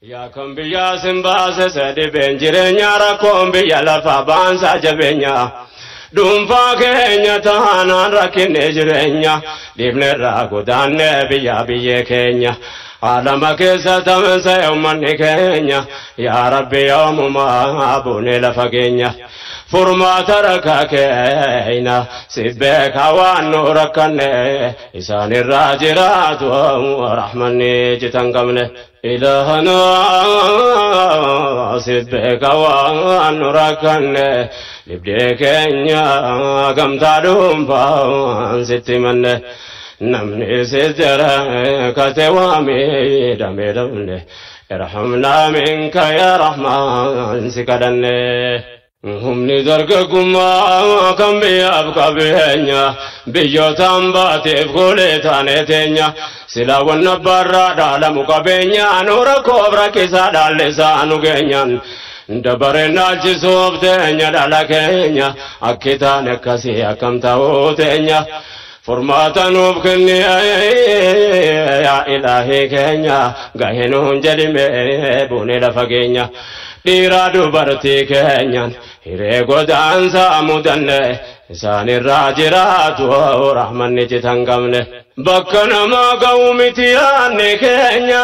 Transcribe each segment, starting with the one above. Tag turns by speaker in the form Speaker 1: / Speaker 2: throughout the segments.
Speaker 1: Yaa kan biyyaa sin baase sadhibeen jireenya rakkoon biyya lafaa baansaa jabeenya. Dhuunfaa keenya taanaan rakkinne jireenya dhiifnerraa godaanne biyya biyyee keenya. Alama keessa tamansa uummanni keenya yaa Rabbi yoomumaa buunee lafa keenya. Furmaata rakkaa keenya si beekaa waan nu rakkanne isaanirraa jiraatu rahmanni citan qabne. Ilaahana si beekaa waan nu rakkanne dhibdee keenya gamtaa dhuunfaan sitti manne. Namni si jara kate waa miidhame dhabne irhamnaa minka yaa rahmaan si kadhanne. Humni dargaggummaa kan biyyaaf qabeenya biyyootaan baateef goolee taanee teenya silaa wanna barraa dhaalamu qabeenya nu rakkoof rakkisaa dhaallisaa nu geenyaan dabareen dhaalchisuuf teenya dhala keenya akki taane akkasii akkam ta'uu teenya. Furmaata nuuf kenni yaa ilaahii keenya gahee nuun jedhime buunee lafa keenya. Dhiiraa dubartii keenyaan hiree godaansaa mudanne isaanirraa jiraatu rahmanni citan qabne. Bakka namaa ga'u miti yaadni keenya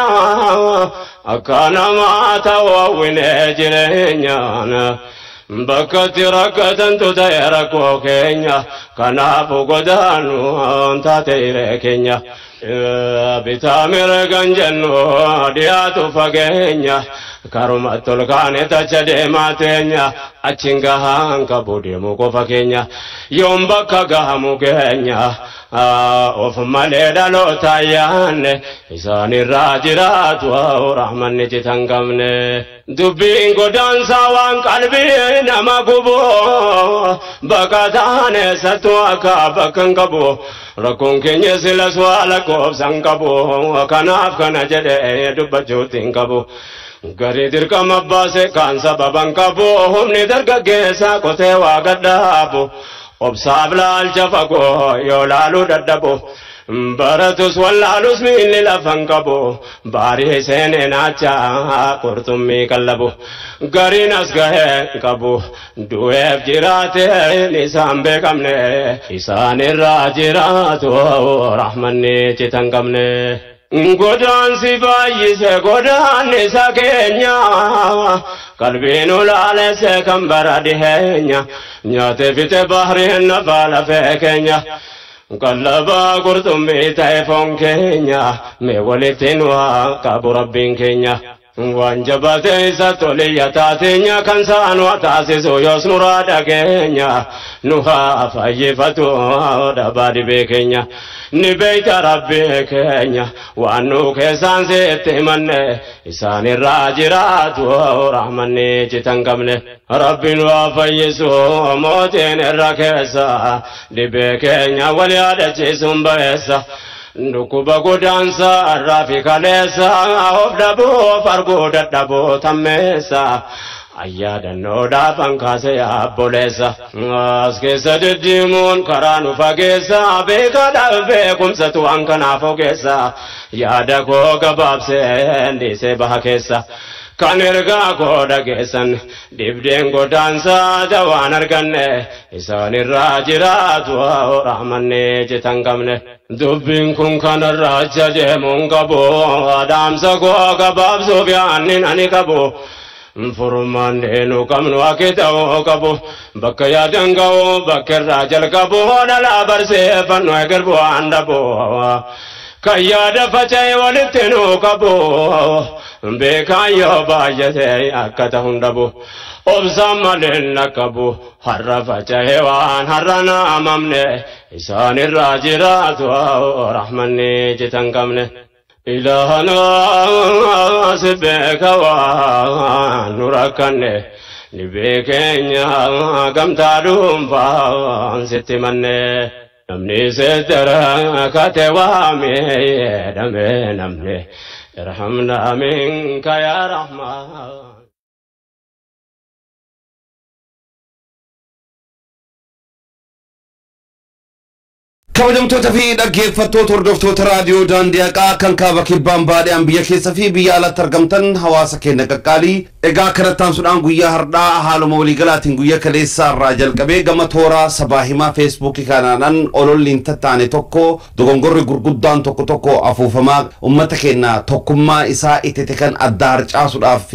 Speaker 1: akka namaa ta'u hawwinee jireenyaan. Bakka itti rakkatantu ta'e rakkoo keenya kanaafu godaanu taate hiree keenya. Bitaa mirgan jennu dhiyaatu fageenya karuma tolkaane tacha deemaa teenya achiin gahaan qabu deemu qofa keenya yoom bakka gahamu keenya of malee dhaloota yaanne isaanirraa jiraatu rahmanni citan qabne. Dubbiin godaansaa waan qalbii nama gubu bakka taane eessattuu akka bakka hin qabu rakkoon keenya silas waa lakkoofsa hin qabu kanaaf kana jedhee dubbachuutti hin qabu. Garii dirqama baase kaan sababa hin qabu humni dargaggeessaa qotee waa gadhaabu obsaaf laalcha fagoo yoo laaluu dadhabu. Baratus wallaalus miilli lafa hin qabu baarii seenee naacha qurxummii qallabu gariin as gahee qabu du'eef jiraate isaan beekamne isaanirraa jiraatu rahmanni citan qabne. Godaansi baay'ise godaannisa keenya qalbiin ulaalesse kan bara dhiheenya nyaate fixe bahriin nafaa lafee keenya. Qallabaa qurxummii ta'e foon keenya mee walitti nu haa qabu rabbiin keenya. Waan jabaate isa toliyya taateenya kan saan waa taasisu yoos nuraa dhageenya nu haa fayyifatu dhabaa dhibee keenya. Ni beeyta rabbii keenya waan nu keessaan sitti himanne isaanirraa jiraatu rahmanni citan qabne. Rabbiin waa fayyisu mootiin irra keessa dhibee keenya wal yaadachiisuun ba'eessa. Dhukkuba godaansaa irraa fi kaleessa of dhabuuf arguu dadhabuu tammeessa. Ayyaadannoo kaase yaabboleessa. As keessa deddeemuun karaa nu fageessa beekaadhaaf beekumsatu waan kanaaf ogeessa. Yaada koo gabaabsee dhiisee baha keessa. Kan ergaa koo dhageessan dhibdeen godaansaa dawaan arganne isaanirraa jiraatu rahmanni citan qabne. Dubbiin kun kanarraa acha deemuun qabu dhaamsa koo gabaabsuuf yaannin ani qabu. Furmaanni nu qabnu akka ta'uu qabu bakka yaadan ga'u bakka irraa jalqabu dhalaa barseeffannoo egerbu waan dhabu. Kan yaada faca'e walitti nu qabu beekaan yoo baay'ate akka ta'u hin dhabu. Obsaan malee hin qabu har'a faca'e waan har'a naamamne isaanirraa jiraatu rahmanni citan qabne. Ilaahana si beeka waan nu rakkanne dhibee keenya gamtaa dhuunfaan sitti manne. Namni seetara kate waa miidhame namni irhamnaa minka yaa rahmaan.
Speaker 2: Kabajamtoota fi dhaggeeffattoota hordoftoota raadiyoo Daandii Haqaa kan kaaba kibbaan baadiyaan biyya keessa fi biyya alatti argamtan, hawaasa keenya qaqqaalii. Egaa kanatti aansuudhaan guyyaa har'aa haaluma waliigalaatiin guyyaa kaleessaa irraa jalqabee gama toora sabaa himaa Feesbuukii kanaanan ololli hin tattaane tokko, dogongorri gurguddaan tokko tokko afuufamaa uummata keenya tokkummaa isaa itite kan adda harcaasuudhaaf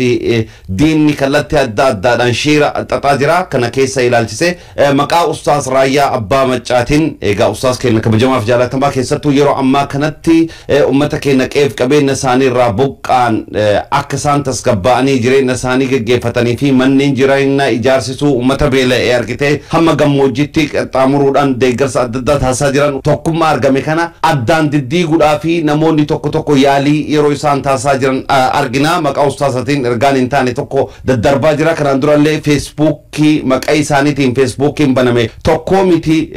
Speaker 2: diinni kallattii adda addaadhaan shiira xaxaa jira. Kana keessa ilaalchise maqaa Ustaas Raayyaa Abbaa Maccaatiin, egaa ustaas keenya kabajamaaf jaalatamaa, keessattuu yeroo ammaa kanatti uummata keenya qeef qabeenya isaanii irraa buqqaan akka isaan tasgabbaa'anii jireenya isaanii geggeeffatanii fi manneen jireenyaa ijaarsisuu, uummata beela'ee argitee hamma gammoojjiitti qaxxaamuruudhaan deeggarsa adda addaa taasisaa jiran, tokkummaa argame kana addaan diddiiguudhaa fi namoonni tokko tokko yaalii yeroo isaan taasisaa jiran argina. Maqaa ustaasatiin ergaan hin taane tokko daddarbaa jira. Kanaan durallee Feesbuukii maqaa isaaniitiin Feesbuukiin baname tokko miti,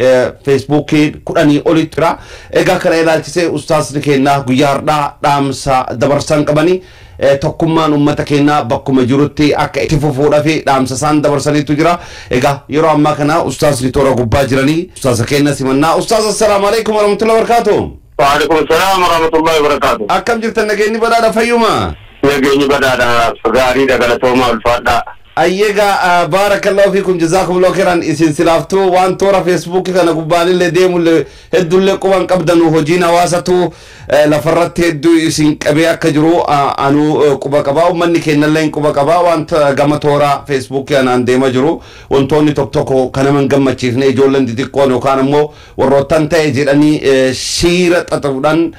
Speaker 2: Feesbuukii 10 olitti jira. Egaa kana ilaalchisee ustaasni keenyaa guyyaa har'aa dhaamsa dabarsan qabanii, tokkummaan uummata keenyaa bakkuma jirutti akka itti fufuudhaa fi dhaamsa isaan dabarsaniitu jira. Egaa yeroo ammaa kana ustaasni toora gubbaa jiranii, ustaasa keenya simannaa. Ustaas, assalaamu alaikum warahmatullahi wabarakatuh.
Speaker 3: Waalaikum salaam warahmatullahi wabarakatuh.
Speaker 2: Akkam jirtan? Nageenyi badhaadha, fayyuma?
Speaker 3: Nageenyi badhaadha, gaariidha, galatooma, ulfaadha.
Speaker 2: Ayyeegaa, baarakallahu fiikum, jazaakumullahu khairan. Isin silaaftuu waan toora Feesbuukii kana gubbaanillee deemullee hedduullee quban qabdanu, hojiin hawaasatu lafarratti hedduu isin qabee akka jiru anuu quba qabaa, uummanni keenyallee quba qabaa. Wanta gama toora Feesbuukii kanaan deema jiru wantoonni tokko tokko kan nama hin gammachiifne, ijoolleen xixiqqoon yookaan immoo warroottan ta'e jedhanii shiira xaxuudhaan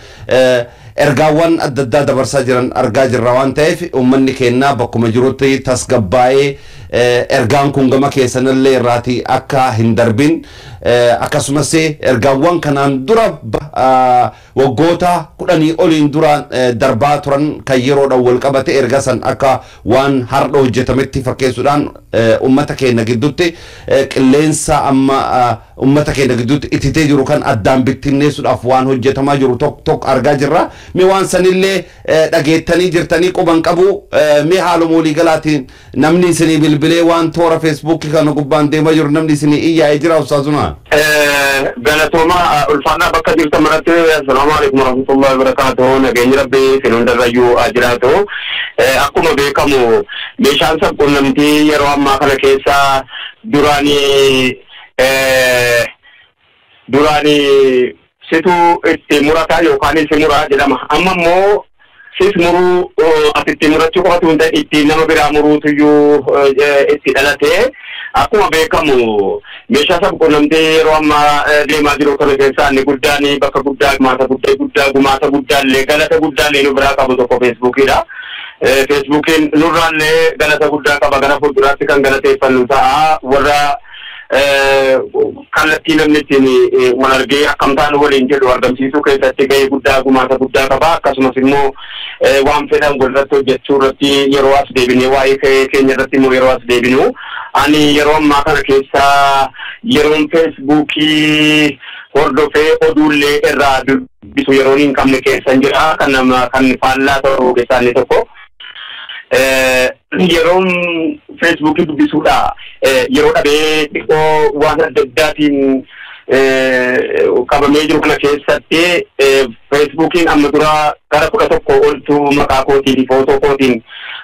Speaker 2: ergaawwan adda addaa dabarsaa jiran argaa jirra waan ta'eef, uummanni keenya bakkuma jirutti tasgabbaa'ee ergaan kun gama keessanillee irraati akka hin darbin, akkasumas ergaawwan kanaan dura waggoota 10 oliin dura darbaa turan kan yeroodhaan wal qabate erga san akka waan har'a hojjetametti fakkeessuudhaan uummata keenya gidduutti qilleensa amma uummata keenya gidduutti ititee jiru kan addaan bittinneessuudhaaf waan hojjetamaa jiru tokko tokko argaa jirra. Mee waan sanillee dhageettanii jirtanii quban qabu. Mee haaluma waliigalaatiin namni isinii bilbilee waan toora Feesbuukii kana gubbaan deemaa jiru namni isinii iyyaa'ee jira, ustaazuna?
Speaker 3: Galatooma, ulfaannaa, bakka jirtan maratti assalaamu alaikum warahmatullahi wabarakatuh. Nageenyi rabbii isin hundarrayyuu haa jiraatu. Akkuma beekamu meeshaan sabquunnamtii yeroo ammaa kana keessa duraanii situ itti murataa yookaan si muraa jedhama. Amma immoo sis muruu, ati itti murachuu qofatu hin ta'in, ittiin nama biraa muruutuyyuu itti dhalate. Akkuma beekamu meeshaa sabquunnamtii yeroo ammaa deemaa jiru kana keessaa inni guddaan bakka guddaa, gumaata guddaa, gumaata guddaallee galata guddaallee nu biraa qabu tokko Feesbuukiidha. Feesbuukiin nurraallee galata guddaa qaba, gara fuulduraatti kan galateeffannu ta'a, warra kallattii namni ittiin wal argee akkamtaan waliin jedhu argamsiisuu keessatti gahee guddaa, gumaata guddaa qaba. Akkasumas immoo waan fedhan walirratti hojjechuu irratti yeroo as deebinee waa'ee keenya irratti immoo yeroo as deebinu, ani yeroo ammaa kana keessa yeroon Feesbuukii hordofee oduullee irraa dubbisu yeroon hin qabne keessan jira, kan nama kan faallaa ta'u keessaa inni tokko. Yeroon Feesbuukii dubbisuudha yeroo dhabee xiqqoo waan adda addaatiin qabamee jiru kana keessatti, Feesbuukiin amma dura gara 11 oltu maqaa kootiin, footoo kootiin,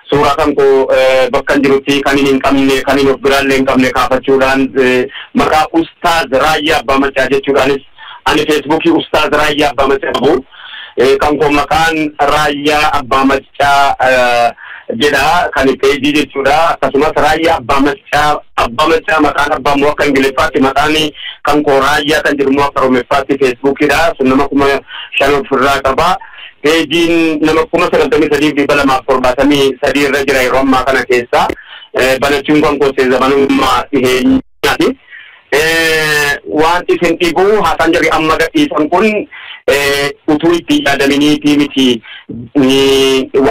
Speaker 3: suuraa kan koo bakka hin jirutti kan hin qabne, kan hin of biraallee hin qabne kaafachuudhaan, maqaa Ustaaz Raayyaa Abbaa Macaa jechuudhaanis, ani Feesbuukii Ustaaz Raayyaa Abbaa Macaa qabu, kan koo maqaan Raayyaa Abbaa Macaa jedha kan peejii jechuudha. Akkasumas Raayyaa Abbaa Macaa, Abbaa Macaa maqaan abbaa immoo akka Ingiliffaatti, maqaan kan koo Raayyaa kan jedhu immoo akka Oromiffaatti Feesbuukiidha. Sun nama 5,000 ofirraa qaba. Peejiin nama 93,273 irra jira yeroo ammaa kana keessa. Banachuun kan koo zamanummaa dhiheenyaati. Waan isin dhibu haasaan jarri amma gadhiisan kun utuu itti yaadaminiitii miti.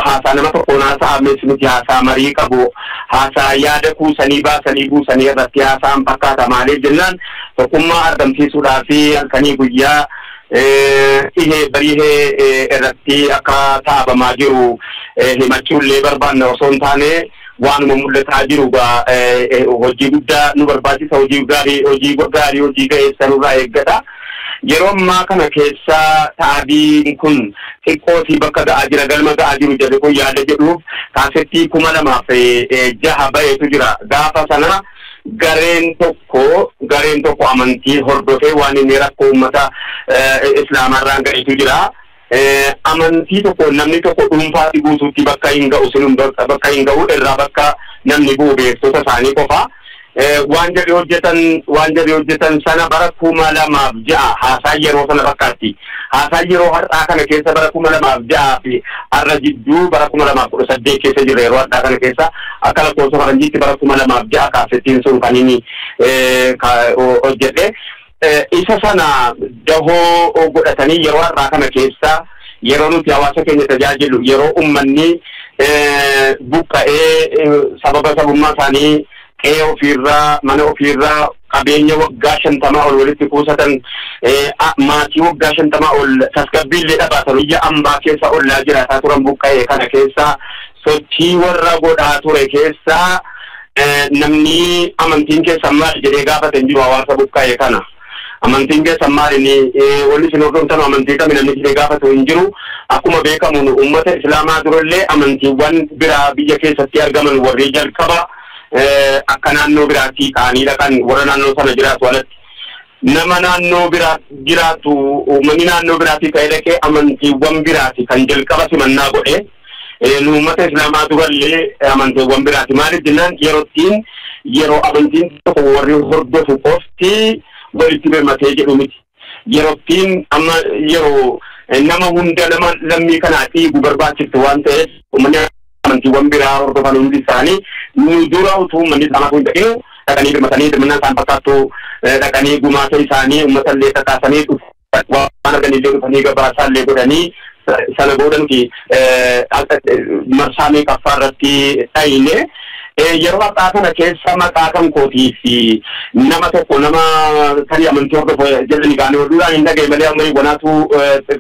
Speaker 3: Haasaa nama tokkoon haasa'ames miti, haasaa marii qabu, haasaa yaada kuusanii baasanii buusanii irratti haasa'an fakkaata. Maaliif jennaan, tokkummaa argamsiisuudhaa fi halkanii guyyaa dhihee bariihee irratti akka taabamaa jiru himachuullee barbaanna osoo hin taane, waanuma mul'ataa jiru hojii guddaa nu barbaachisa, hojii gaarii, hojii gaarii, hojii ga'eessa nurraa eeggata. Yeroo ammaa kana keessa taabiin kun xiqqootii bakka ga'aa jira galma ga'aa jiru jedhu kun yaada jedhuuf kaasettii 2006 ba'eetu jira. Gaafa sana gareen tokko amantii hordofee waan inni rakkoo uummata islaamarraan ga'etu jira. Amantii tokko namni tokko dhuunfaatti guutuutti bakka hin ga'u sinum bakka hin ga'u irraa bakka namni bu'u beektota isaanii qofa. Waan jarri hojjetan sana bara 2006 haasaa yeroo sana fakkaatti. Haasaa yeroo har'aa kana keessa bara 2006 fi har'a jidduu bara 2018 keessa jira yeroo har'aa kana keessa akka lakkoofsa faranjiitti bara 2006 kaasettiin sun kan inni hojjedhe. Isa sana dahoo godhatanii yeroo har'aa kana keessa yeroo nuti hawaasa keenya tajaajilu yeroo uummanni buqqa'ee sababa sabummaa isaanii qe'ee ofiirraa mana ofiirraa qabeenya waggaa 50 ol walitti kuusatan maatii waggaa 50 ol tasgabbiillee dhabaatan biyya ambaa keessa ollaa jiraataa turan buqqa'ee kana keessa sochii warra godhaa ture keessa namni amantiin keessan maal jedhee gaafate hin jiru hawaasa buqqa'ee kana. Amantiin keessan maal inni wanni isin hordoftan amantii kami namni jedhee gaafatu hin jiru. Akkuma beekamu uummata islaamaa durallee amantiiwwan biraa biyya keessatti argaman warri jalqaba akka naannoo biraatti ka'anii dhaqan warra naannoo sana jiraatu alatti nama naannoo biraa jiraatu uummanni naannoo biraatti ka'ee dhaqee amantiiwwan biraatti kan jalqaba simannaa godhe uummata islaamaa durallee amantiiwwan biraatti maaliif jennaan yerootiin yeroo amantiin tokko warri hordofu qofti walitti birmatee jedhu miti. Yerootiin amma yeroo nama hunda nama lammii kanaa dhiigu barbaachiftu waan ta'eef uummanni amantiiwwan biraa hordofan hundi isaanii nu dura utuu uummanni islaamaa kun dhaqee dhaqanii birmatanii birmannaa isaan fakkaattu dhaqanii gumaata isaanii uummata illee kakaasanii waan arganillee dhufanii gabaasaa illee godhanii sana booda nuti marsaa meeqaffaa irratti dhayine. Yeroo har'aa kana keessa maqaa kan kootii fi nama tokko nama tarii amantii hordofu jedhanii kaanii oduudhaan hin dhagaye malee amma wanaatu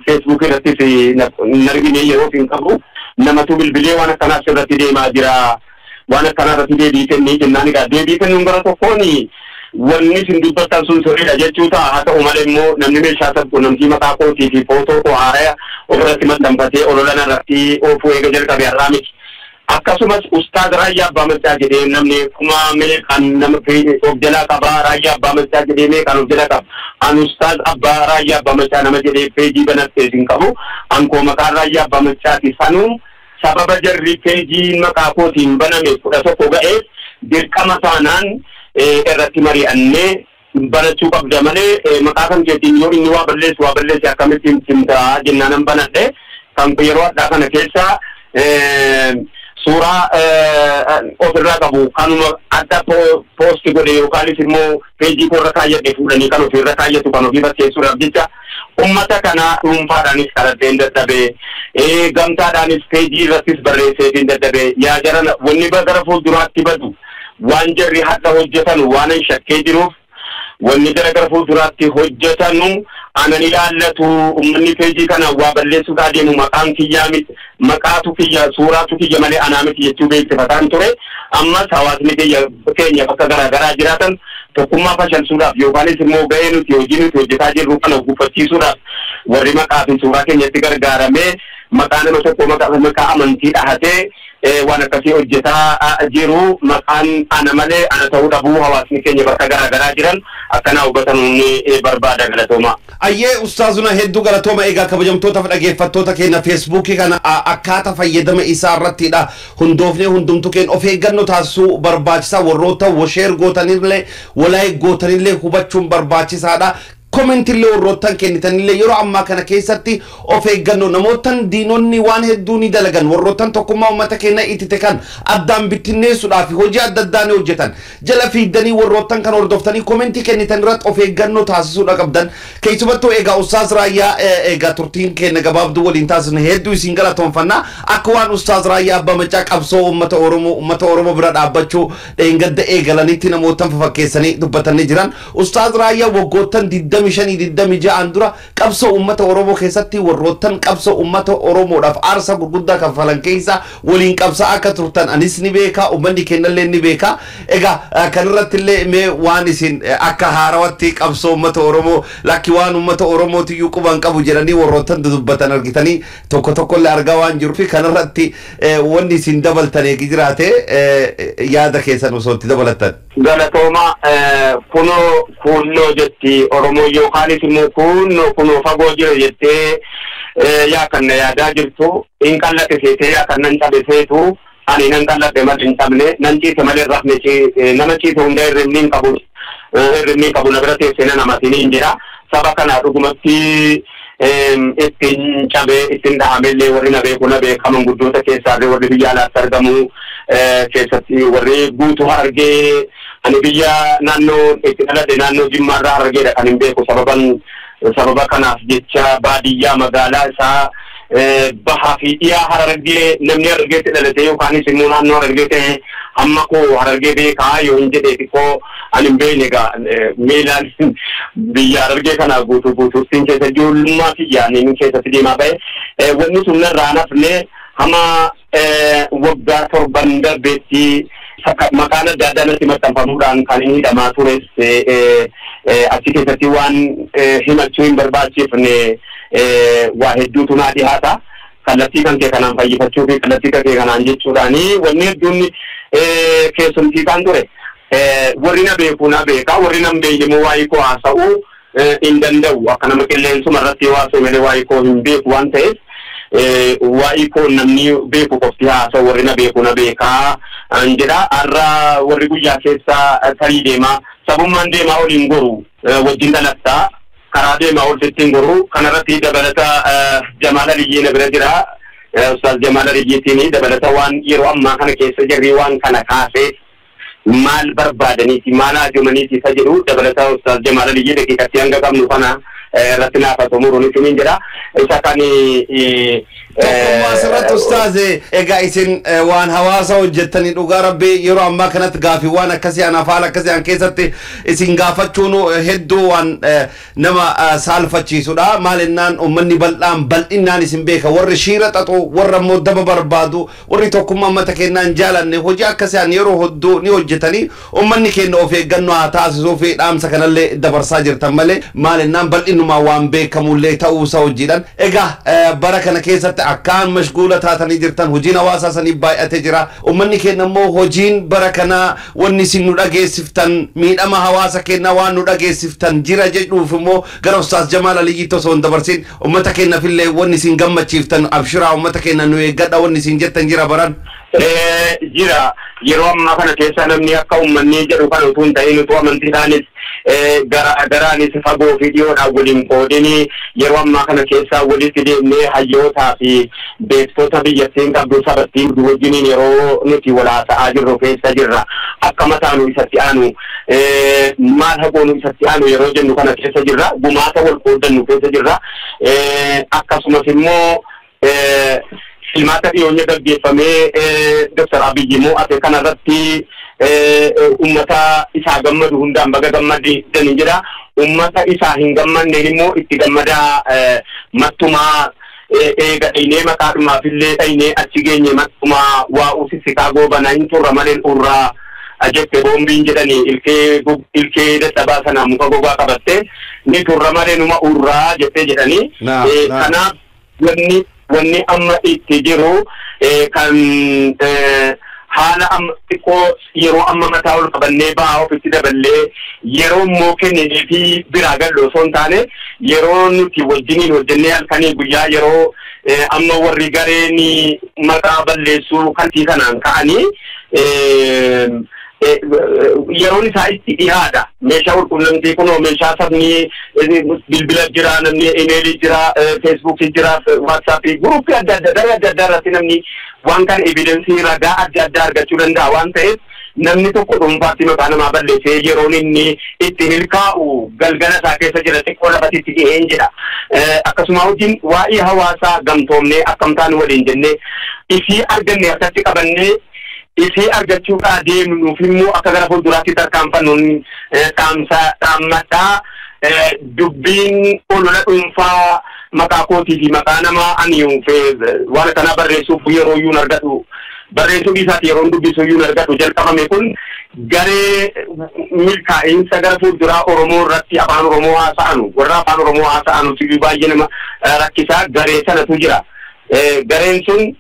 Speaker 3: feesbuukii irrattis hin argine yeroo hin qabu. Namatu bilbilee waan akkanaas irratti deemaa jira. Waan akkanaa irratti deebii kennee jennaan egaa deebii kennuun gara tokkoon wanni isin dubbattan sun sirriidha jechuu ta'a. Haa ta'u malee immoo namni meeshaa sabquunnamtii maqaa kootii fi footoo koo haaraa ofirratti maxxanfatee ololan irratti oofuu eega jalqabe har'aa miti. Akkasumas Ustaaz Raayyaa Abbaa Macaa jedhee namni kuma meeqaan nama of jalaa qabaa Raayyaa Abbaa Macaa jedhee meeqaan of jalaa qaba. An Ustaaz Abbaa Raayyaa Abbaa Macaa nama jedhee peejii banattee hin qabu. An koo maqaan Raayyaa Abbaa Macaati sanuu sababa jarri peejiin maqaa kootiin baname 11 ga'eef dirqama taanaan irratti mari'annee banachuu qabda malee maqaa kan keetiin yoo inni waa balleessu waa balleesse akkamittiin simtaa jennaanan banadhe. Kan yeroo addaa kana keessa suuraa ofirraa qabu kanuma adda poosti godhe yookaanis immoo peejii koorra kaayyadhe fuudhanii kan ofirra kaayyatu kan ofii fakkeessuudhaaf jecha uummata kana dhuunfaadhaanis kadhadheen dadhabee gamtaadhaanis peejii irrattis barreesseetiin dadhabee yaa jara wanni gara fuulduraatti badu waan jarri hadha hojjetan waan hin shakkee jiruuf wanni gara fuulduraatti hojjetanu anan ilaallatu uummanni peejii kana waa balleessuudhaa deemu maqaan kiyyaa miti maqaatu kiyya suuraatu kiyya malee anaa miti jechuu beeksifataan ture. Ammas hawaasni keenya bakka garaa garaa jiraatan tokkummaa fashalsuudhaaf yookaanis immoo ga'ee nuti hojii nuti hojjetaa jirru kana gufachiisuudhaaf warri maqaa fi suuraa keenyatti gargaaramee maqaa nama tokko maqaa amantii dhahatee waan akkasii hojjetaa jiru maqaan ana malee ana ta'uu dhabuu hawaasni keenya bakka garaa garaa jiran akkanaa hubatan ni barbaada galatooma.
Speaker 2: Ayyee ustaazuna hedduu galatooma. Egaa kabajamtoota fi dhaggeeffattoota keenya feesbuukii kana akkaataa fayyadama isaa irrattidha hundoofnee hundumtuu keenya of eeggannoo taasisuu barbaachisaa warroota sheer gootanillee walaayee gootanillee hubachuun barbaachisaadha. Komentillee warroottan kennitanillee yeroo ammaa kana keessatti of eeggannoo namootan diinonni waan hedduu ni dalagan warroottan tokkummaa uummata keenya ittite kan addaan bittinneessuudhaaf hojii adda addaa ni hojjetan jala fiiddanii warroottan kan hordoftanii komentii kennitan irratti of eeggannoo taasisuudha qabdan. Keessumattuu egaa Ustaaz Raayyaa egaa turtiin keenya gabaabduu waliin taasisne hedduu isin galatoonfannaa akka waan Ustaaz Raayyaa Abbaa Macaa qabsoo uummata Oromoo bira dhaabbachuu dheengadda eegalanitti namootan fafakkeessanii dubbatanii jiran. Ustaaz Raayyaa waggoottan 25 26 dura qabsoo uummata Oromoo keessatti warroottan qabsoo uummata Oromoodhaaf aarsaa gurguddaa kaffalan keessa waliin qabsaa akka turtan anis ni beeka, uummanni keenyallee ni beeka. Egaa kanarratti illee mee waan isin akka haarawatti qabsoo uummata Oromoo lakki waan uummata Oromootiyyuu quban qabu jedhanii warroottan dudubbatan argitanii tokko tokkollee argaa waan jiruuf kanarratti wanni isin dabaltan eegi jiraate yaada keessan osoo itti dabalattan.
Speaker 3: Galatooma, kunoo kunnoo jetti Oromoo yookaanis immoo kunnoo kunoo fagoo jira jettee yaa kan na yaadaa jirtu hin qallate seetee yaa kan nan cabe seetu ani nan qalladhe malee hin cabne, nan ciise malee hin rafne, nama ciise hunda hirribni hin qabu, hirribni hin qabu na bira teessee na namatiin hin jira. Saba kana dhugumatti ittiin cabee ittiin dhahamellee warri na beeku na beeka, manguddoota keessaallee warri biyya alaatti argamu keessatti warri guutuu Harargee. Ani biyya naannoo itti dhaladhe naannoo Jimmaarraa Harargeedha kan hin beeku, sababan sababa kanaaf jecha baadiyyaa magaalaa isaa bahaa fi dhiyaa Harargee namni Harargeetti dhalate yookaanis immoo naannoo Harargee ta'e hamma koo Harargee beekaa yoo hin jedhee xiqqoo ani hin beekne. Egaa miilaan biyya Harargee kana guutuu guutuuttiin keessa ijoollummaa kiyyaan inni keessatti deemaa ba'e wanni sun narraa nafne hamma waggaa 7 darbeetti maqaan adda addaa natti maxxanfamuudhaan kan inni hidhamaa tures achi keessatti waan himachuu hin barbaachifne waa hedduutu naa dhihaata. Kallattii kan kee kanaan fayyifachuu fi kallattii kan kee kanaan jechuudhaani wanni hedduun keessumtii kan ture. Warri na beeku na beeka, warri na hin beekne immoo waa'ee koo haasa'uu hin danda'u. Akka nama qilleensuma irratti yoo haasa'u malee waa'ee koo hin beeku waan ta'eef waa'ee koo namni beeku qofti haasa'u, warri na beeku na beekaa an jedha. Har'a warri guyyaa keessa tarii deemaa sabummaan deemaa oliin goru wajjin dhalattaa karaa deemaa ol sittiin goru. Kanarratti dabalata Jamaal Aliyyee na bira jira. Ustaaz Jamaal Aliyyeetiin dabalata waan yeroo ammaa kana keessa jirri waan kana kaasee maal barbaadaniiti maal haajomaniiti isa jedhu dabalata Ustaaz Jamaal Aliyyee daqiiqatti hanga qabnu kana irratti naaf haa xumuruun isiniin jedha. Isa kan
Speaker 2: Tokkummaa asirratti ustaaze, egaa isin waan hawaasa hojjettanii dhugaa rabbii yeroo ammaa kanatti gaafii waan akkasii anaaf haala akkasii an keessatti isin gaafachuun hedduu waan nama saalfachiisudha. Maal jennaan uummanni bal'aan bal'innaan isin beeka, warri shiira xaxu, warra immoo daba barbaadu, warri tokkummaa uummata keenyaa hin jaalanne hojii akkasii an yeroo hedduu ni hojjetanii uummanni keenya of eeggannoo haa taasisuu fi dhaamsa kanallee dabarsaa jirtan malee maal jennaan bal'innumaa waan beekamullee ta'uusaa hojiidhaan. Egaa bara kana keessatti akkaan mashguula taatanii jirtan, hojiin hawaasaa sanii baay'atee jira. Uummanni keenya immoo hojiin bara kanaa wanni isin nu dhageessiftan miidhama hawaasa keenyaa waan nu dhageessiftan jira jedhuuf immoo gara Ustaaz Jamaal Aliyyiitti osoo hin dabarsin uummata keenyaafillee wanni isin gammachiiftan abshiraa uummata keenya nu eeggadha wanni isin jettan jira baran.
Speaker 3: Jira yeroo ammaa kana keessa namni akka uummanni jedhu kan utuu hin ta'in utuu amantiidhaanis garaanis fagoo fi dhiyoodhaan waliin qoodini yeroo ammaa kana keessa walitti deemnee hayyootaa fi beektota biyyattiin qabdu sabattiin wajjiniin yeroo nuti wal haasa'aa jirru keessa jirra. Akka mataanu isatti aanu maal hagoonu isatti aanu yeroo jennu kana keessa jirra. Gumaata wal qooddannu keessa jirra. Akkasumas immoo filmaata dhiyoonye gaggeeffamee Dr. Abiyyi mo'ate kanarratti uummata isaa gammadu hundaan baga gammaddan jedha. Uummata isaa hin gammanneen immoo itti gammadaa mattumaa eega dhaynee maqaadhumaaf illee dhaynee achi geenye mattumaa waa usissikaa goobana hin turra malee urraa jette boombiin jedhanii ilkee dadhabaa sana muka gogaa qabatte ni turra malee numa urraa jettee jedhanii. Kanaaf wanni amma itti jiru kan haala amma xiqqoo yeroo amma mataa ol qabannee ba'aa ofitti daballee yeroo immoo kenninee fi biraa gallu osoo hin taane yeroo nuti wajjiniin hojjennee halkanii guyyaa yeroo amma warri gareen maqaa balleessuu kantii kanaan ka'anii yeroon isaa itti dhiyaadha. Meeshaa walqunnamtii kunoo meeshaa sabni bilbila jira, namni imeelii jira, feesbuukii jira, waatsaappii, guruppii adda addaa daree adda addaa irratti namni waan kana evidensii ragaa adda addaa argachuu danda'a waan ta'eef namni tokko dhuunfaatti maqaa namaa balleessee yeroon inni itti milkaa'u galgala isaa keessa jira xiqqoo lafatti itti dhiheen jedha. Akkasuma wajjin waa'ee hawaasaa gamtoomnee akkamtaan waliin jennee isii arganne harkatti qabannee isii argachuudhaa deemnu nuuf immoo akka gara fuulduraatti tarkaanfannuun dhaamsa dhaammadhaa. Dubbiin olola dhuunfaa maqaa kootii fi maqaa nama ani waan kana barreessuuf yeroo iyyuu hin argadhu. Barreessuu dhiisaati yeroon dubbisu iyyuu hin argadhu jalqabame kun garee milkaa'insa gara fuulduraa Oromoo irratti afaan Oromoo haasa'anu warra afaan Oromoo haasa'anu baay'ee nama rakkisaa garee sanatu jira. Gareen sun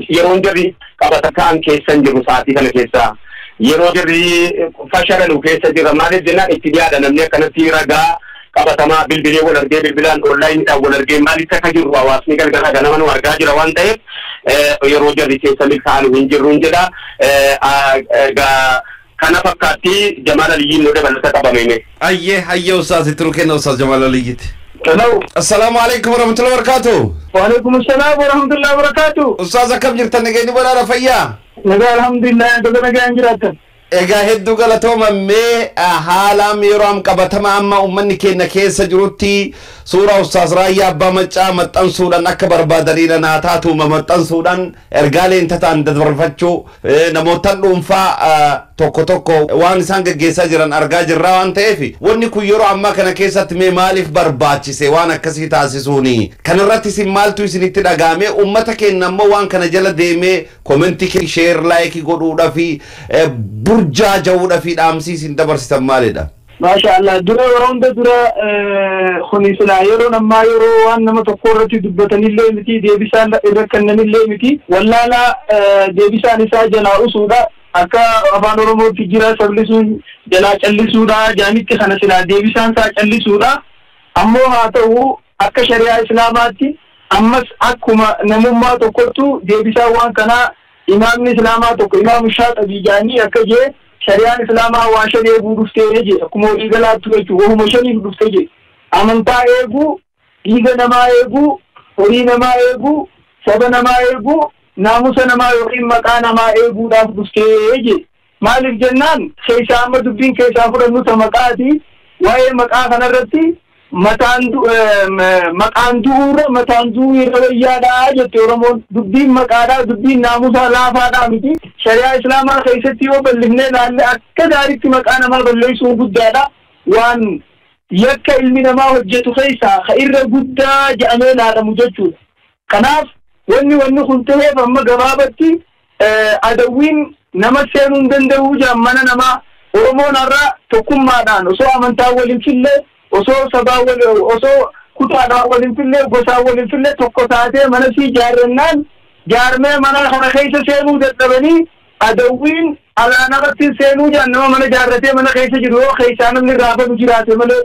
Speaker 3: yeroon jarri qabata ka'an keessa hin jiru sa'aatii kana keessa. Yeroo jarri fashalalu keessa jira. Maaliif jennaan itti dhiyaadha namni akkanatti ragaa qabatamaa bilbilee wal argee bilbilaan onlaayiniidhaan wal argee maalitti akka jirru hawaasni galgala ganama nu argaa jira waan ta'eef yeroo jarri keessa milkaa'anu hin jirru hin jedha. Kana fakkaatti Jamaal Aliyyiin nu dabalata qabameme.
Speaker 2: Ayyee hayyee ustaas itti nu kenna ustaas Jamaal Aliyyiiti.
Speaker 4: Hello.
Speaker 2: Assalaamu alaikum warahmatullahi wabarakatuh.
Speaker 4: Wa alaikum assalam warahmatullahi wabarakatuh.
Speaker 2: Ustaas akkam jirtan nageenyi badhaadha fayyaa?
Speaker 4: Nagaa alhamdulillah baga nagaan jiraattan.
Speaker 2: Egaa hedduu galatooma mee haalaan yeroo am qabatama amma uummanni keenya keessa jirutti suuraa ustaas Raayyaa Abbaa Maccaa maxxansuudhaan akka barbaadaniidha naa taatuma maxxansuudhaan ergaalee tataan dabarfachuu namootaan dhuunfaa tokko tokko waan isaan gaggeessaa jiran argaa jirra waan ta'eef wanni kun yeroo ammaa kana keessatti mee maaliif barbaachise waan akkasii taasisuuni kanarratti isin maaltu isinitti dhagahame uummata keenya ammoo waan kana jala deemee komentii sheer laayikii godhuudhaa fi burjaaja'uudhaa fi dhaamsii isin dabarsitan maalidha?
Speaker 4: Maasha Allah dura yeroo hunda dura kuni silaa yeroo ammaa yeroo waan nama tokko irratti dubbatanillee miti deebisaan irra kennanillee miti wallaalaa deebisaan isaa jalaa usuudha akka afaan Oromootti jira sablisuun jalaa callisuudha jaanitti kana silaa deebisaan isaa callisuudha ammoo haa ta'u akka shari'aa islaamaatti ammas akkuma namummaa tokkottu deebisaan waan kanaa imaamni islaamaa tokko imaamu Shaaxabii jaanii akka jee shari'aan islaamaa waa shan eeguu dhuftee jee akkuma walii galaattu jechuudha wahuma shaniif dhuftee jee amantaa eeguu dhiiga namaa eeguu horii namaa eeguu saba namaa eeguu naamusa namaa yookiin maqaa namaa eeguudhaaf dhuftee jee maaliif jennaan keessaa amma dubbiin keessaa fudhannu ta maqaati waa'ee maqaa kanarratti mataan maqaan du'uurra mataan du'uu irra wayyaadhaa jette Oromoon dubbiin maqaadhaa dubbiin naamusaa laafaadhaa miti shari'aa islaamaa keessatti yoo bal'ifnee ilaalle akka gaariitti maqaa namaa balleessuun guddaadha waan yakka ilmi namaa hojjetu keessaa ka irra guddaa jedhamee ilaalamu jechuudha. Kanaaf wanni kun ta'eef amma gabaabatti adawwiin nama seenuu hin danda'u jedhan mana namaa Oromoon har'a tokkummaadhaan osoo amantaa waliin fillee osoo sabaa wal osoo kutaadhaan waliin fillee gosaan waliin fillee tokko taatee mana sii ijaarrannaan jaarmee mana kana keessa seenuu dadhabanii adawwiin alaa namatti seenuu jedhan nama mana ijaarratee mana keessa jiru yoo keessaa namni irraa banu jiraate malee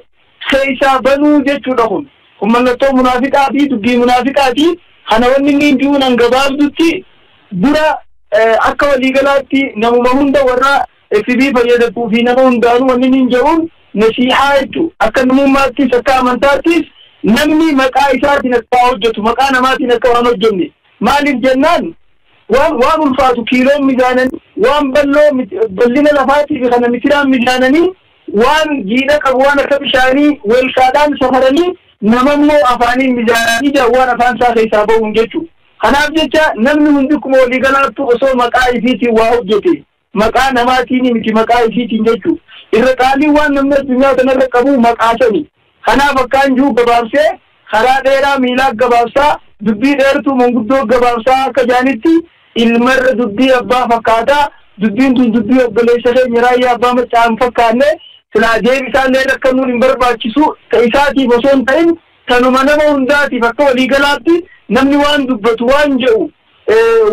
Speaker 4: keessaa banuu jechuudha kun kun mallattoo munaafiqaa fi dubbii munaafiqaati kana wanni inni hin jiruun gabaabdutti dura akka waliigalaatti namuma hunda warra FB fayyadamuu fi nama hundaanuu wanni inni hin jiruun nasiihaa jechuudha akka namummaattis akka amantaattis namni maqaa isaatiin akka hojjetu maqaa namaatiin akka waan hojjenne maaliif jennaan waan ulfaatu kiiloon mizaananii waan bal'oo bal'ina lafaatii fi kana mitiraan mizaananii waan jiidha qabu waan akka bishaanii weelkaadhaan safaranii namammoo afaaniin mizaananii jira waan afaan isaa keessaa bahuun jechuudha. Kanaaf jecha namni hundi akkuma walii galaattu osoo maqaa ifiitiin waa hojjete maqaa namaatiin miti maqaa ifiitiin jechuudha. Irra qaalii waan namni addunyaa kanarra qabu maqaa sani. Kanaaf akkaan jiru gabaabsee karaa dheeraa miilaa gabaabsaa dubbii dheertuu manguddoo gabaabsaa akka jaanitti ilmarra dubbii abbaa fakkaataa dubbiin tun dubbii obboleessa keenya Raayyaa Abbaa Maccaa hin fakkaanne silaa deebisaallee rakkanuun hin barbaachisu ta isaatiif osoo hin ta'in tanuma nama hundaatiif akka waliigalaatti namni waan dubbatu waan jedhu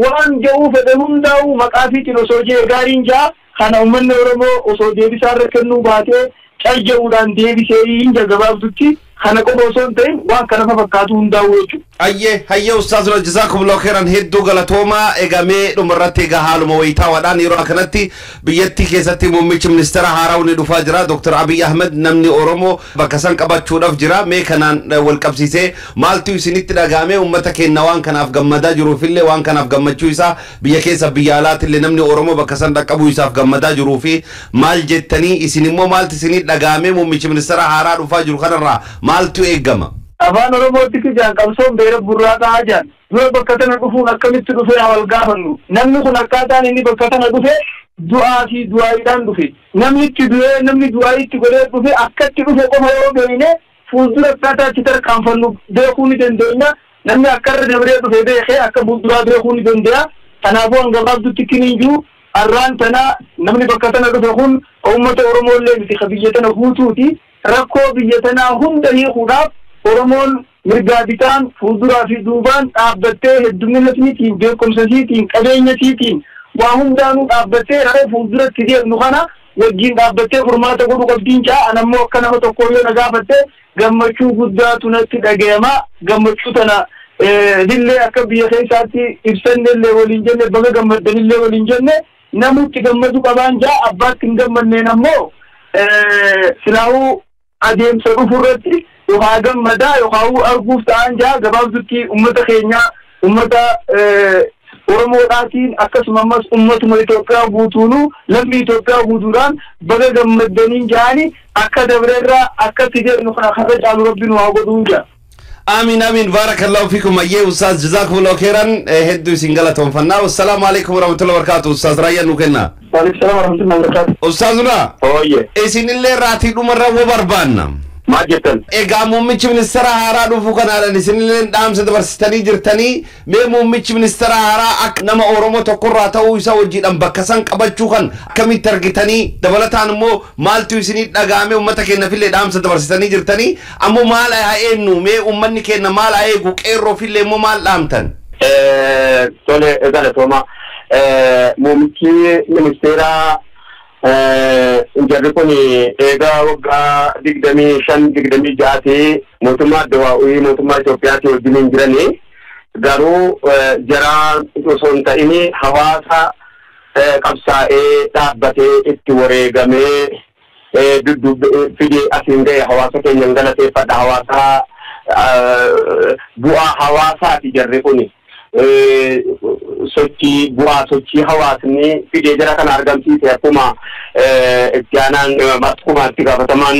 Speaker 4: waan jedhuu fedhe hundaa'u maqaa fiitiin osoo jee gaariin jaa kana uummanni Oromoo osoo deebisaarra kennuu baatee cal jedhuudhaan deebisee hin gabaabdutti kana qofa osoo hin ta'in waan kana fakkaatu hundaa'u jechuudha.
Speaker 2: Ayyee hayyee ustaaz jazaakumullahu khairan hedduu galatoomaa eegamee dhumarratti egaa haaluma wayitaawwaadhaan yeroo akkanatti biyyattii keessatti muummichi ministeera haaraa ni dhufaa jira Dr. Abiy Ahmed namni Oromoo bakka san qabachuudhaaf jira mee kanaan wal qabsiisee maaltu isinitti dhagahame uummata keenya waan kanaaf gammadaa jiruufillee waan kanaaf gammachuu isaa biyya keessa biyya alaatillee namni Oromoo bakka san dhaqqabuu isaaf gammadaa jiruu fi maal jettanii isin immoo maaltu isinii dhagahame muummichi ministeera haaraa dhufaa jiru kanarraa maaltu eegama?
Speaker 4: Afaan Oromootti kijaan qabsoon beera burraataa hajaan dura bakka tana dhufuun akkamitti dhufee wal gaafannu. Namni kun akkaataan inni bakka tana dhufe du'aa fi du'aayiidhaan dhufe. Namni itti du'ee namni du'aayiitti godhee dhufe akkatti dhufe qofa yoo beekne fuuldura akkaataa itti tarkaanfannu beekuu ni dandeenya. Namni akkarra dabree dhufe beekee akka fuulduraa beekuu ni danda'a. Kanaafuu hanga gabaabdutti kiniyyuu arraan tana namni bakka tana dhufe kun uummata Oromoo illee miti ka biyya tana guutuuti. Rakkoo biyya tanaa hunda hiikuudhaaf Oromoon mirgaa bitaan fuulduraa fi duubaan dhaabbattee heddumina isiitiin beekumsa isiitiin qabeenya isiitiin waa hundaanuu dhaabbattee rakkoo fuulduratti deemnu kana wajjin dhaabbattee furmaata godhu qabdiin caa. Anammoo akka nama tokko yoo na gaafatte gammachuu guddaatu natti dhagayama. Gammachuu tana dillee akka biyya keessaatti ibsannellee waliin jenne baga gammaddanillee waliin jenne namutti gammadu qabaan jaa. Abbaatti hin gammanneen ammoo silaahuu adeemsa dhufu irratti yookaan gammadaa yookaan arguuf ta'an jaa. Gabaabdutti uummata keenya uummata Oromoodhaatiin akkasuma ammas uummatuma Itoophiyaa guutuunuu lammii Itoophiyaa guutuudhaan baga gammaddaniin jaani akka dabreerraa akkatti jedhnu kana karra caalu rabbi nu haa godhuun jaa.
Speaker 2: Amiin amiin, baarakallahu fiikum. Ayyee ustaaz, jazaakumullahu khairan, hedduu isin galatoonfannaa. Wassalaamu alaikum warahmatullahi wabarakatuh. Ustaaz Raayyaa nu kenna.
Speaker 4: Waalaikum salaam warahmatullahi wabarakatuh.
Speaker 2: Ustaazuna.
Speaker 3: Ooyye.
Speaker 2: Isinillee raatii dhumarra woo barbaanna.
Speaker 3: Maal jettan?
Speaker 2: Egaa muummichi ministeera haaraa dhufu kanaadhaan isinillee dhaamsa dabarsitanii jirtanii, mee muummichi ministeera haaraa akka nama Oromoo tokkorraa ta'uu isaa wajjiidhaan bakka san qabachuu kan akkamitti argitanii, dabalataan immoo maaltu isinii dhaga'ame? Uummata keenyafillee dhaamsa dabarsitanii jirtanii, ammoo maal haa eenyu, mee uummanni keenya maal haa eegu, qeerroofillee immoo maal dhaamtan?
Speaker 3: Tole, galatooma. Muummichi ministeeraa jarri kun eegaa waggaa 25 26 mootummaa addawaa'ii mootummaa Itoophiyaatti wajjin hin jiranii, garuu jara osoo hin ta'in hawaasa qabsaa'ee dhaabbatee itti wareegamee dudduubbe fidee asiin ga'e hawaasa keenya hin galateeffadha. Hawaasa bu'aa hawaasaati jarri kuni. Sochii bu'aa sochii hawaasni fidee jara kana argamsiise, akkuma itti aanaan akkuma itti gaafatamaan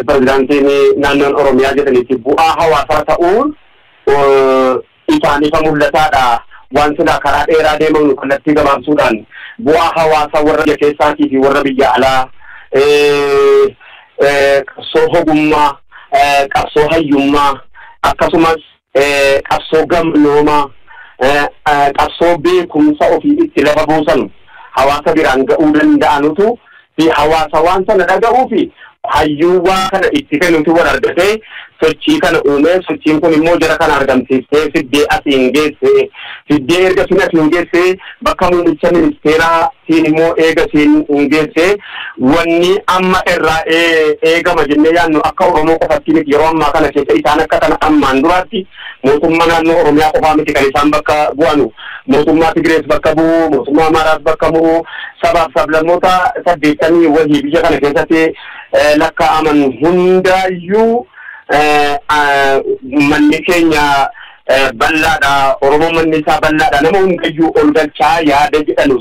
Speaker 3: pirezidaantiin naannoon Oromiyaa jedhanitti bu'aa hawaasaa ta'uun ifaan ifa mul'ataadha. Waan silaa karaa dheeraa deemamu kallattii gabaabsuudhaan bu'aa hawaasaa warra biyya keessaatii fi warra biyya alaa, qabsoo ogummaa, qabsoo hayyummaa, akkasumas qabsoo gamnoomaa, qabsoo beekumsa ofii itti lafa buusan hawaasa biraan ga'uu danda'anutu fi hawaasa waan sana dhaga'uu fi hayyuu waa kana itti kennutu wal argatee sochii kana uumee, sochiin kun immoo jara kana argamsiistee fiddee asiin geesse. Fiddee erga sin asiin geesse bakka muummicha ministeeraatiin immoo eega siin hin geesse, wanni amma irraa eegama jennee yaadnu akka Oromoo qofatti miti. Yeroo ammaa kana keessa isaan akka kana ammaan duraatti mootummaa naannoo Oromiyaa qofaa miti kan isaan bakka bu'anu. Mootummaa Tigirees bakka bu'u, mootummaa Amaaraas bakka bu'u, sabaaf sablammoota 80 wahii biyya kana keessatti lakkaa'aman hundaayyuu manni keenya bal'aadha. Oromoon manni isaa bal'aadha. Nama hundayyuu ol galchaa yaada jedhanu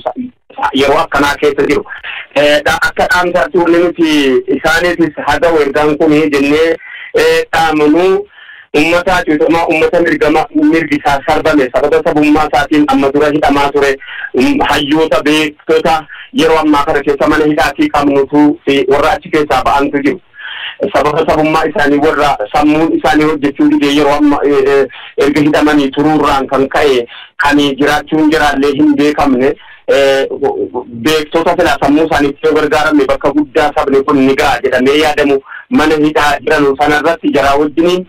Speaker 3: yeroo akkanaa keessa jiru. Akka dhaamsaatti wanni nuti isaaniifis haa ta'u ergaan kun jennee dhaamnu, ummata cuutamaa, ummata mirgama mirgi isaa sarbame sababa sabummaa isaatiin amma dura hidhamaa ture, hayyoota beektota yeroo ammaa kana keessa mana hidhaatii qabnutu fi warra achi keessaa ba'antu jiru. Sababa sabummaa isaanii warra sammuun isaanii hojjechuu didee yeroo amma erga hidhamanii turuurraan kan ka'e kan jiraachuun jiraallee hin beekamne, beektota silaa sammuu isaaniitti yoo gargaaramne bakka guddaa sabni kun ni ga'a jedhamee yaadamu mana hidhaa jiranu sanarratti jaraa wajjiniin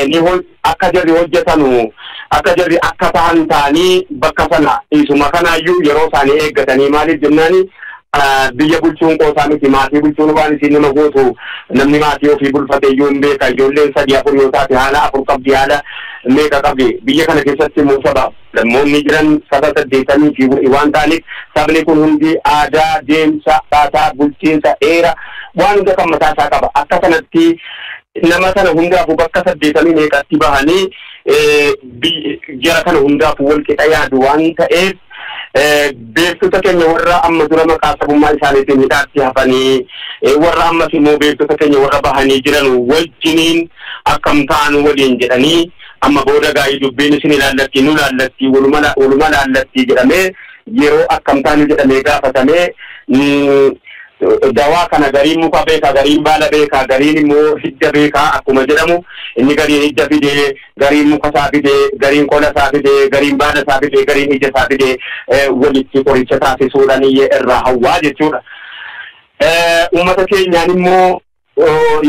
Speaker 3: ni akka jarri hojjetanu, akka jarri akka ta'an ta'anii bakka sana isuma kanaayyuu yeroo isaanii eeggatanii. Maaliif jennaani, biyya bulchuun qoosaa miti. Maatii bulchuun waan isin nama gootu namni maatii ofii bulfate iyyuu hin beeka. Ijoolleen sadii afur yoo taate haala afur qabdi, haala meeqa qabdi. Biyya kana keessatti immoo sabaaf lammoonni jiran saba 80 fi waan ta'aniif sabni kun hundi aadaa, deemsa, akkaataa bulchiinsa dheera waan hunda kan mataa isaa qaba. Akka kanatti nama sana hundaafuu bakka 80 meeqatti bahanii jara kana hundaafuu wal qixa yaadu waan ta'eef Beektota keenya warra amma dura maqaa sabummaa isaaniitiin hidhaatti hafanii, warra ammas immoo beektota keenya warra bahanii jiran wajjiniin akkam ta'an waliin jedhanii, amma booda gaa'ii dubbiin isin ilaallatti, nu laallatti, waluma laallatti jedhamee, yeroo akkam ta'an jedhamee gaafatamee, dawaa kana gariin muka beekaa, gariin baala beekaa, gariin immoo hidda beekaa akkuma jedhamu, inni gariin hidda fidee, gariin muka isaa fidee, gariin qola isaa fidee, gariin baala isaa fidee, gariin ija isaa fidee, walitti qoricha taasisuudhaan irraa hawwaa jechuudha. Uummata keenyaan immoo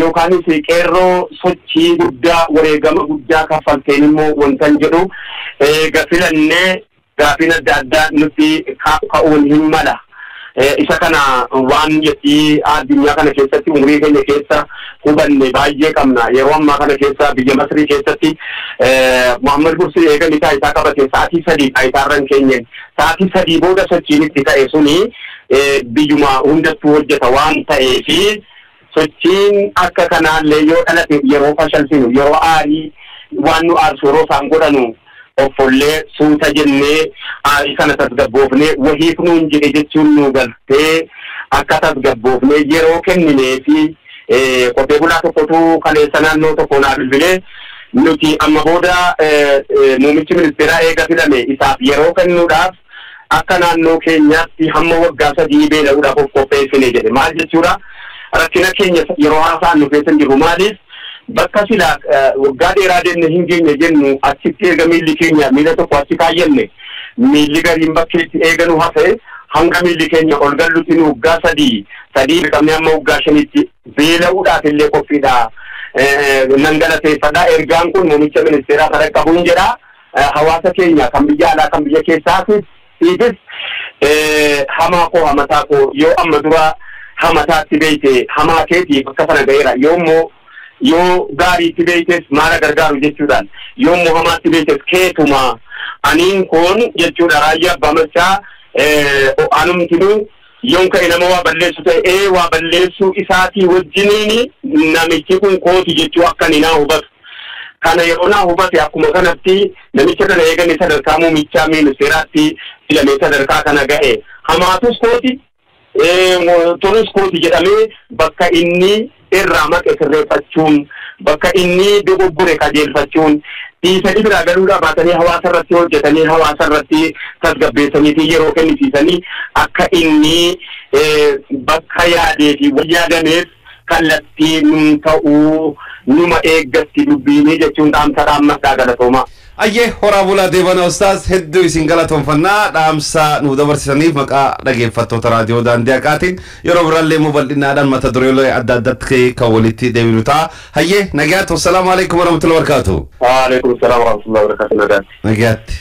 Speaker 3: yookaanis qeerroo sochii guddaa wareegama guddaa kaffalteen immoo wantan jedhu, gafilannee gaafiin adda addaa nutti ka'uun hin mala. Isa kana waan jetti addunyaa kana keessatti umurii keenya keessa hubanne baay'ee qabna. Yeroo ammaa kana keessa biyya Masrii keessatti Muhammad Mursi eegan isaa isaa qabate sa'aatii 3 taayitaarra hin keenye. Sa'aatii 3 booda sochiin itti ka'e suni biyyuma hundattuu hojjeta waan ta'eefi, sochiin akka kanaallee yoo dhalate yeroo fashalsinu, yeroo aarii waan nu aarsu yeroo isaan godhanu, offollee suuta jennee aarii kana tasgabboofnee, wahiif nuun jedhe jechuun nu galtee akka tasgabboofnee yeroo kenninee fi, qotee bulaa tokkotu kaleessa naannoo tokko naa bilbilee, nuti amma booda muummichi ministeeraa eega filame isaaf yeroo kennuudhaaf akka naannoo keenyaatti hamma waggaa 3 beela'uudhaaf of qopheessine jedhe. Maal jechuudha? Rakkina keenya yeroo haasa'an nu keessa hin jirru. Maaliif? Bakka silaa waggaa dheeraa deemne hin geenye jennu achitti eega miilli keenya miila tokko achi kaayyanne, miilli gariin bakkeetti eega nu hafe, hanga miilli keenya ol gallutti nu waggaa 3 qabnee hamma waggaa 5tti beela'uudhaaf illee qophiidha. Nan galateeffadha. Ergaan kun muummicha ministeeraa kana qabuun jedha. Hawaasa keenya kan biyya alaa kan biyya keessaatis siifis, hamaa koo hamataa koo, yoo amma dura hamataatti beeyte hamaa keetiif akka sana ga'eera, yoo immoo yoo gaariitti beeytes maala gargaaru jechuudhaan, yoo immoo hamaatti beeytes keetuma aniin kun jechuudha. Raayyaa Abbaa Machaa anumtinuu yoon ka'e nama waa balleessu ta'e ee waa balleessuu isaatii wajjiniin namichi kun kooti jechuu akka inni naa hubatu. Kana yeroo naa hubate, akkuma kanatti namicha kana eeganii sadarkaa muummichaa ministeeraatti filamee sadarkaa kana ga'e, hamaatus kooti tolus kooti jedhamee bakka inni irraa maqe sirreeffachuun, bakka inni dogoggore qajeelfachuun, dhiisanii biraa galuudhaa baatanii hawaasa irratti hojjetanii, hawaasa irratti tasgabbeessanii fi yeroo kennisiisanii akka inni bakka yaadee fi yaadameef kallattii nun ta'uu numa eeggatti dubbiinii jechuun dhaamsa dhaammadhaa. Galatooma.
Speaker 2: Ayyee, horaa bulaa deebana ustaas, hedduu isin galatoonfannaa dhaamsa nu dabarsisaniif maqaa dhageeffattoota raadiyoo Daandii Haqaatiin. Yeroo biraallee immoo bal'inaadhaan mata dureelee adda addaatti kan walitti deebinu ta'a. Hayyee, nagayaatti, wassalaamu alaikum warahmatullahi wabarakatuh.
Speaker 3: Waalaikum salaam warahmatullahi wabarakatuh. Nagaatti.
Speaker 2: Nagayaatti.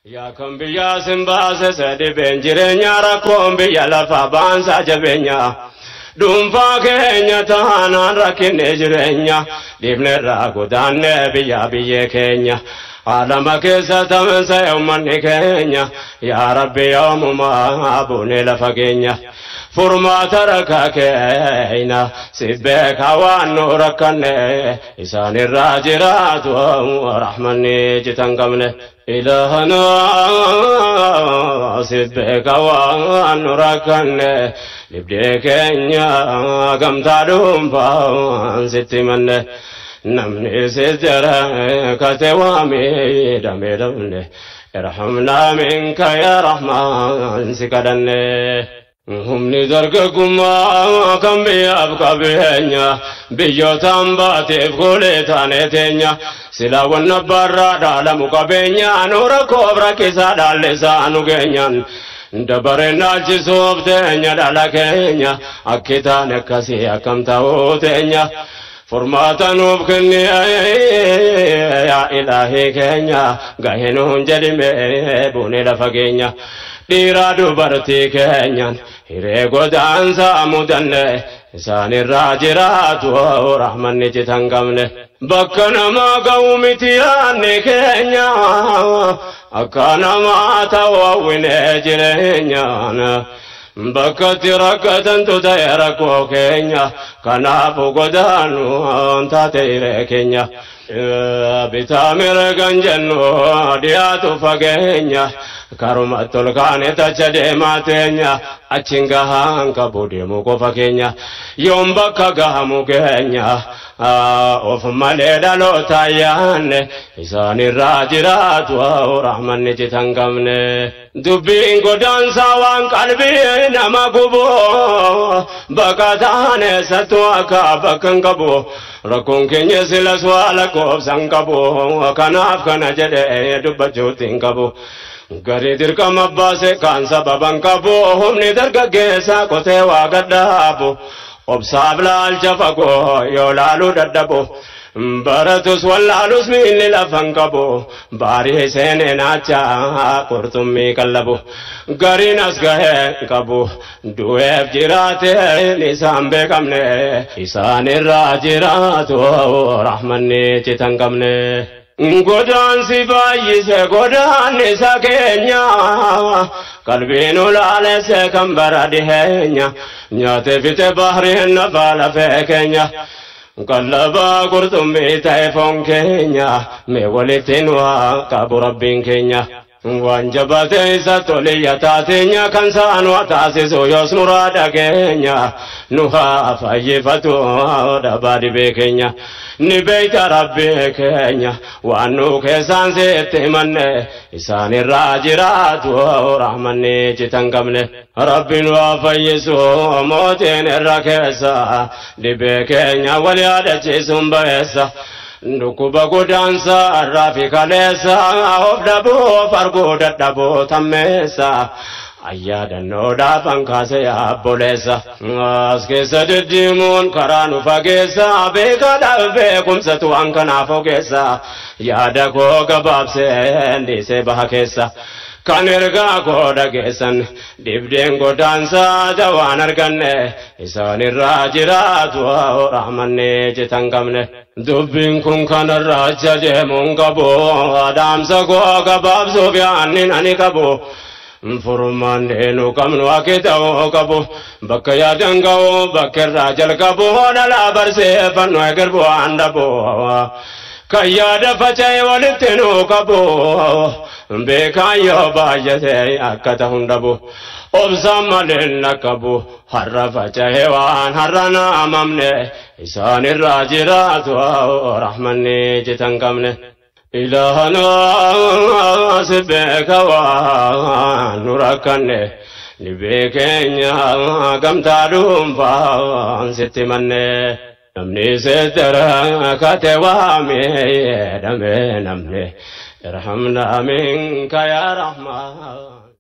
Speaker 1: Yaa kan biyyaa sin baase sadibeen jireenya, rakkoon biyya lafaa baansaa jabeenya. Dhuunfaa keenya taanaan rakkinne jireenya dhiifnerraa godaanne biyya biyyee keenya. Alama keessa tamansa uummanni keenya, yaa Rabbi yoomumaa buunee lafa keenya. Furmaata rakkaa keenya si beekaa, waan nu rakkanne isaanirraa jiraatu rahmanni jitan qabne. Ilaahana si beekaa, waan nu rakkanne dhibdee keenya gamtaa dhuunfaan sitti manne. Namni si jara kate waa miidhame dhabne, irhamnaa minka yaa Rahmaan si kadhanne. Humni dargaggummaa kan biyyaaf qabeenya biyyootaan baateef goolee taanee teenya, silaa wanna barraa dhaalamu qabeenya nu rakkoof rakkisaa dhaallisaa nu geenyaan dabareen dhaalchisuuf teenya dhala keenya akki taane akkasii akkam ta'uu teenya. Furmaata nuuf kenni yaa Ilaahii keenya, gahee nuun jedhime buunee lafa keenya. Dhiiraa dubartii keenyaan hiree godaansaa mudanne, isaanirraa jiraatu rahmanni citan qabne. Bakka namaa ga'u miti yaanni keenya, akka namaa ta'u hawwine jireenyaan. Bakka itti rakkatantu ta'e rakkoo keenya, kanaafu godaanu taate hiree keenya. Bitaa mirgan jennu dhiyaatu fageenya karuma tolkaane tacha deemaa teenya achiin gahaan qabu deemu qofa keenya yoom bakka gahamu keenya of malee dhaloota yaanne isaanirraa jiraatu rahmanni citan qabne. Dubbiin godaansaa waan qalbii nama gubu bakka taane sattuu akka bakka hin qabu rakkoon keenya silas waa lakkoofsa hin qabu kanaaf kana jedhee dubbachuutti hin qabu. Garii dirqama baase kaan sababa hin qabu humni dargaggeessaa qotee waa gadhaabu obsaaf laalcha fagoo yoo laaluu dadhabu. Baratus wallaalus miilli lafa hin qabu baarii seenee naacha qurxummii qallabu gariin as gahee qabu du'eef jiraate isaan beekamne isaanirraa jiraatu rahmanni citan qabne. Godaansi baay'ise godaannisa keenya qalbiin ulaalesse kan bara dhiheenya nyaate fixe bahriin nafa lafee keenya. Qallabaa qurxummii ta'e foon keenya mee walitti nu haa qabu rabbiin keenya. Waan jabaate isa toliyya taateenya kan sa'an waa taasisu yoos nuraa dhageenya nu haa fayyifatu dhabaa dhibee keenya. Ni beeyta rabbii keenya waan nu keessaan sitti himanne isaanirraa jiraatu rahmanni citan qabne. Rabbiin waa fayyisu mootiin irra keessa dhibee keenya wal yaadachiisuun ba'eessa. Dhukkuba godaansaa irraa fi kaleessa of dhabuu arguu dadhabuu tammeessa. Ayyaadannoo kaase yaabboleessa. As keessa deddeemuun karaa nu fageessa beekaadhaaf beekumsatu waan kanaaf ogeessa. Yaada koo gabaabsee dhiisee baha keessa. Kan ergaa koo dhageessan dhibdeen godaansaa dawaan arganne isaanirraa jiraatu rahmanni citan qabne. Dubbiin kun kanarraa acha deemuun qabu dhaamsa koo gabaabsuuf yaannin ani qabu. Furmaanni nu qabnu akka ta'uu qabu bakka yaadan ga'u bakka irraa jalqabu dhalaa barseeffannoo eger bu'aan dhabu. Kan yaada faca'e walitti nu qabu beekaan yoo baay'ate akka ta'u hin dhabu. Obsaan malee na qabu har'a faca'e waan har'a na amamne isaanirraa jiraatu rahmanni citan qabne. Ilaahana si beeka waan nu rakkanne dhibee keenya gamtaa dhuunfaan sitti manne. Namni seetara kate waamee jedhame namni irhamna minka yaa rahmaan.